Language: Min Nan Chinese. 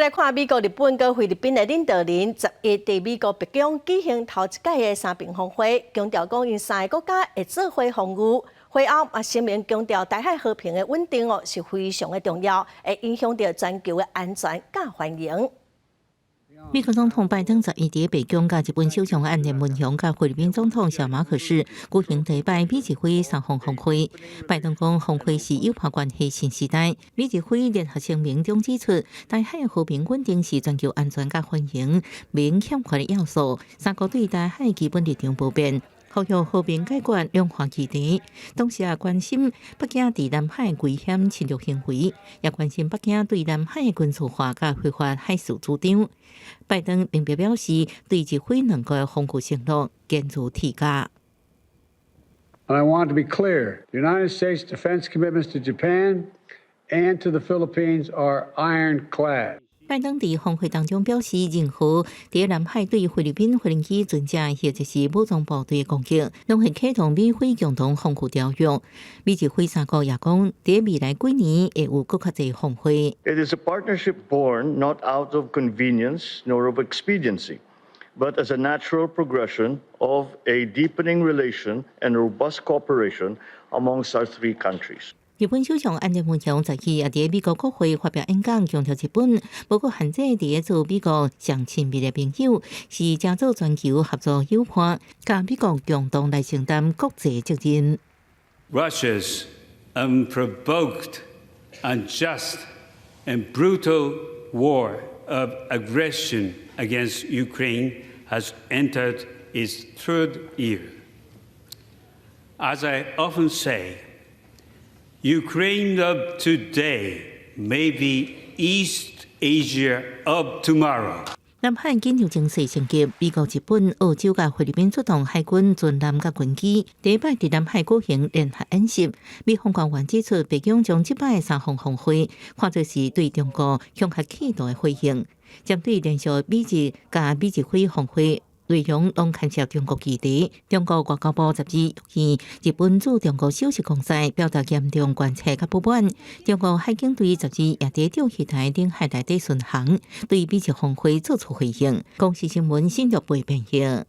來看美國、日本佮菲律賓的領導人十一佇美國白宮舉行頭一擺的三邊峰會，強調講𪜶三个國家會做伙防禦。會後嘛聲明強調，台海和平的穩定哦是非常的重要，會影響著全球的安全佮繁榮。美國總統拜登十一佇白宮佮日本首相岸田文雄佮菲律賓總統小馬可仕舉行第一擺美日菲三方峰會。拜登講，峰會是友伴關係新時代。美日菲聯合聲明中指出，台海和平穩定是全球安全佮繁榮免欠缺的要素。三國對台海基本立場無變，呼籲和平解決兩岸議題，同時也關心北京佇南海危險侵略行為，也關心北京對南海軍事化佮非法海事主張。拜登明白表示，對日菲兩國的防禦承諾堅如鐵甲。 And I want to be clear, the United States defense commitments to Japan and to the Philippines are ironclad. 拜登佇峰會當中表示，任何佇南海對菲律賓無人機船隻或者是武裝部隊的攻擊，攏會啟動美菲共同防禦條約。美日菲三國也講，佇未來幾年會有閣較濟峰會。 It is a partnership born not out of convenience nor of expediency, but as a natural progression of a deepening relation and robust cooperation amongst our three countries. 日本首相岸田文雄十一也佇美國國會發表演講，強調日本無閣限制佇做美國上親密的朋友，是誠做全球合作夥伴，佮美國共同來承擔國際責任。 Russia's unprovoked, unjust, and brutal war of aggression against Ukraine has entered its third year. As I often say, Ukraine of today may be East Asia of tomorrow. 南海緊張情勢升級，美國、日本、澳洲佮菲律賓出動海軍船艦佮軍機，第一擺佇南海舉行聯合演習。美方官員指出，白宮將這擺三方峰會看作是對中國恐嚇企圖的回應，針對連續美日佮美日菲峰會內容攏牽涉中國議題。中國外交部十二向日本駐中國首席公使表達嚴重關切佮不滿。中國海警隊十二也佇釣魚台領海內底巡航，對美日峰會做出回應。公視新聞新竹編譯。